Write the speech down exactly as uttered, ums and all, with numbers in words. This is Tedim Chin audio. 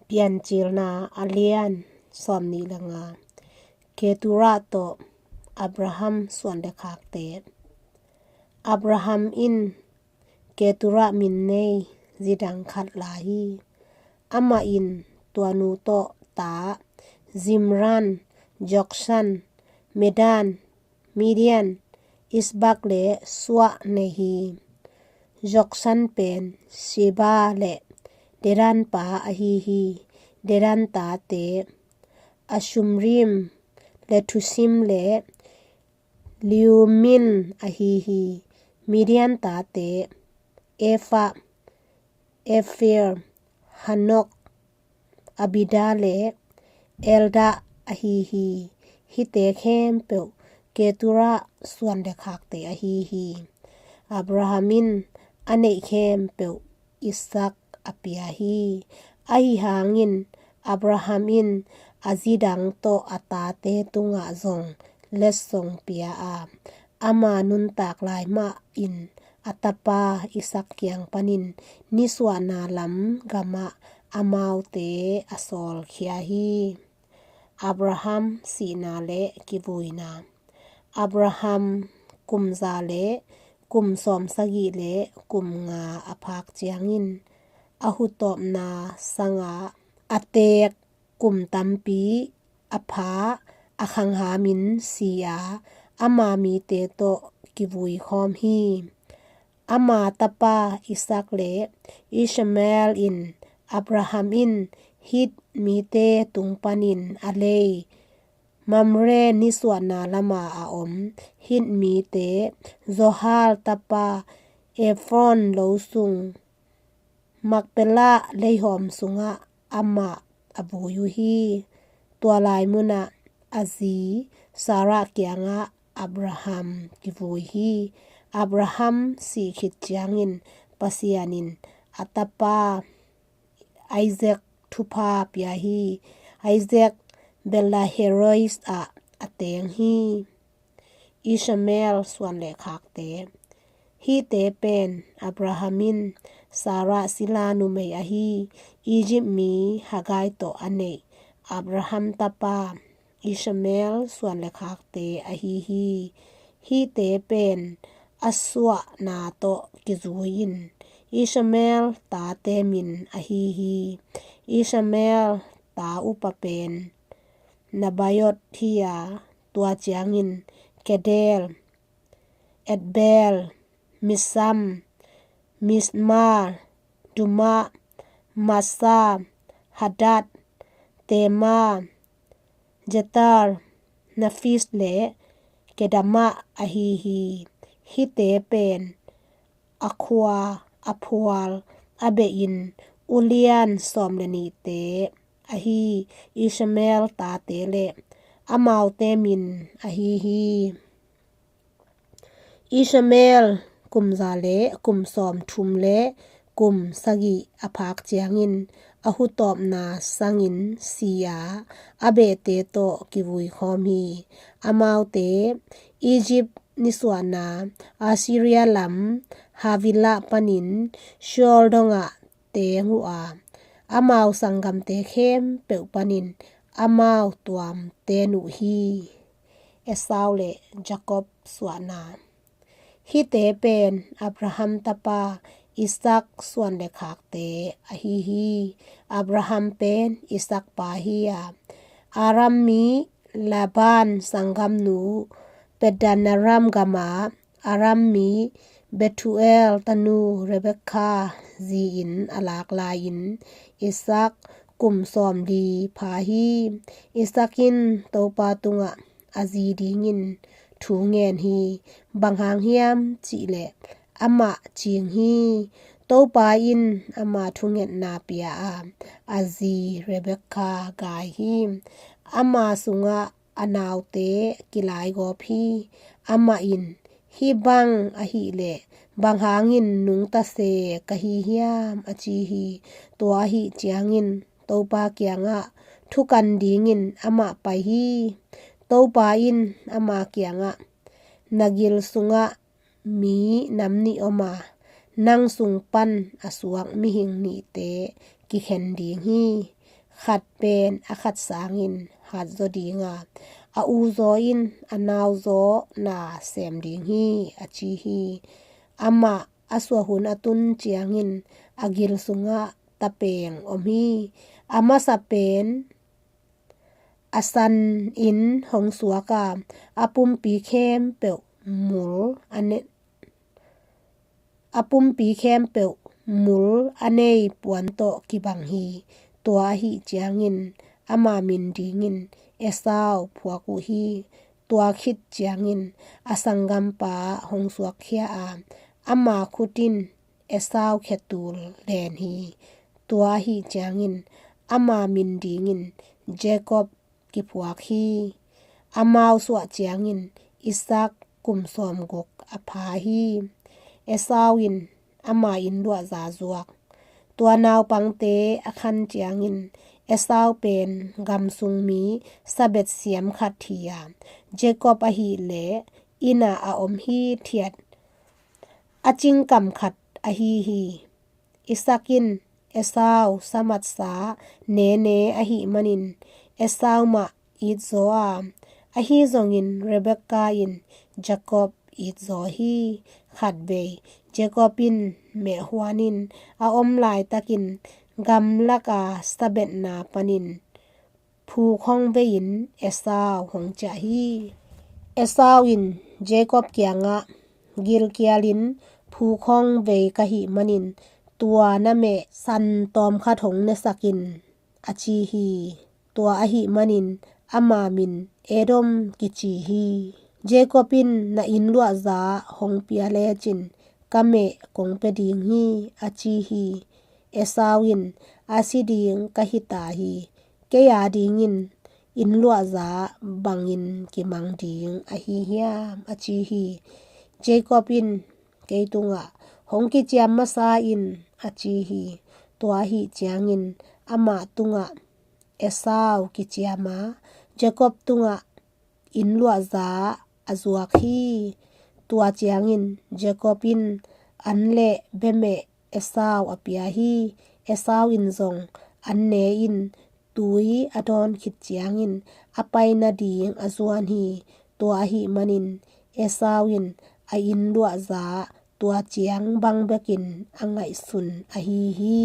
Piancilna a lian sawmnih le nga. Keturah tawh Abraham suan le khakte. Abraham in Keturah min nei zi dang khat la hi. Amah in tua nu tawh ta Zimran, Jokshan, Medan, Midian, Isbak le Suah nei hi. Jokshan pen Sheba le Dedan pa ahi hi. Dedan tate Ashumrim, Letusim le Leumin ahi hi. Midian tate Efa, Efir, Hanok, Abida le Elda ahi hi. Hihte khempeuh Keturah suan le khakte ahi hi. Abraham in a neih khempeuh Isak a pia hi. Ahi hangin Abraham in a zi dang tawh a tate tungah zong letsong pia a, ama nuntak lai mah in a tapa Isak kiang panin nisuahna lam gamah amaute a sawlkhia hi. Abraham sihna le kivuina. Abraham kum za le kum sawmsagih le kum nga a phak ciangin a hutawpna sangah a teek kum tampi a pha a khanghamin si a, ama mite tawh kivui khawm hi. Ama tapa Isak le Ishmael in Abraham in Hit mite tung panin a lei Mamre nisuahna lama a om Hit mite Zohar tapa Efron lo sung Makpela leihawm sungah amah a vui uh hi. Tua lai munah a zi Sarah kiangah Abraham kivui hi. Abraham sih khit ciangin Pasian in a tapa Isaac thupha pia hi. Isaac Beerlahairoi ah a teng hi. Ishmael suan le khakte. Hihte pen Abraham in Sarah sila numei ahi Egypt mi Hagai tawh a neih Abraham tapa Ishmael suan le khakte ahi hi. Hihte pen a suahna tawh kizui in Ishmael tate min ahi hi. Ishmael ta upa pen Nebaioth hi a, tua ciangin Kedar, Adbeel, Mibsam, Mishmar, Dumah, Massa, Hadad, Tema, Jeter, Naphis le Kedemah ahi hi. Hihte pen a khua a phual a behin ulian sawm le nihte ahi Ishmael tate le amaute min ahi hi. Ishmael kum za le kum sawmthum le kum sagih a phak ciangin a hutawpna sangin si a, a behte tawh kivui khawm hi. Amaute Egypt nisuahna Assyria lam Havilah panin Shur dongah teng uh a, amau sanggamte khempeuh panin amau tuam ten uh hi. Esau le Jakob suahna. Hihte pen Abraham tapa Isak suan le khakte ahi hi. Abraham pen Isak pa hi a, Aram mi Laban sanggamnu Paddanaram gama Aram mi Bethuel tanu Rebekah zi-in a lak lai-in Isak kum sawmli pha hi. Isak in Topa tungah a zi dingin thu ngen hi. Bang hang hiam cihleh amah cing hi. Topa in ama thungetna pia a, a zi Rebekah gai hi. Ama sungah a naute kilaigawp hi. Amah in, hih bang ahih leh bang hangin nungta se ka hi hiam, a ci hi. Tua ahih ciangin Topa kiangah thukan dingin amah pai hi. Topa in ama kiangah, na gil sungah mi nam nih om a, nang sung pan a suak mihing nihte kikhen ding hi. khat pen a khat sangin hatzaw dinga, a uzaw in a nauzaw na sem ding hi, a ci hi. Amah a suah hun a tun ciangin a gil sungah tapeng om hi. A masa pen a sanin hong suak a, a pumpi khempeuh mul a ne a pumpi khempeuh mul a nei puan tawh kibang hi. Tua ahih ciangin ama min dingin Esau phuak uh hi. Tua khit ciangin a sanggampa hong suakkhia a, ama khut in Esau khetul len hi. Tua ahih ciangin ama min dingin Jacob kiphuak hi. Amau suah ciangin Isaac kum sawmguk a pha hi. Esau in ama inn luahza zuak. Tua naupangte a khan ciangin Esau pen gamsung mi sabet siam khat hi a, Jacob ahih leh inn ah a om hithiat a cingkam khat ahi hi. Isaac in Esau samatsa nene ahih manin Esau mah itzaw a, ahi zongin Rebekah in Jacob itzaw hi. Khatvei Jacob in mehhuan in a om laitakin gamlak a sabetna panin phukhong vei-in Esau hong ciah hi. Esau in Jacob kiangah, gilkialin phukhong vei ka hih manin tua na meh san tawmkhat hong nesak in, a ci hi. Tua ahih manin ama min Edom kici hi. Jacob in na inn luahza hong pia lecin ka meh kong pia ding hi, a ci hi. Esau in, a si ding ka hi ta hi. Kei a dingin inn luahza bangin kimang ding ahi hiam, a ci hi. Jacob in, kei tungah hong kiciam masa in, a ci hi. Tua ahih ciangin amah tungah Esau kiciam a, Jacob tungah inn luahza a zuak hi. Tua ciangin Jacob in an le bemeh Esau a pia hi. Esau in zong an ne in tui a dawn khit ciangin a pai nading a zuan hi. Tua ahih manin Esau in a inn luahza tua ciang bang bekin a ngaihsun ahi hi.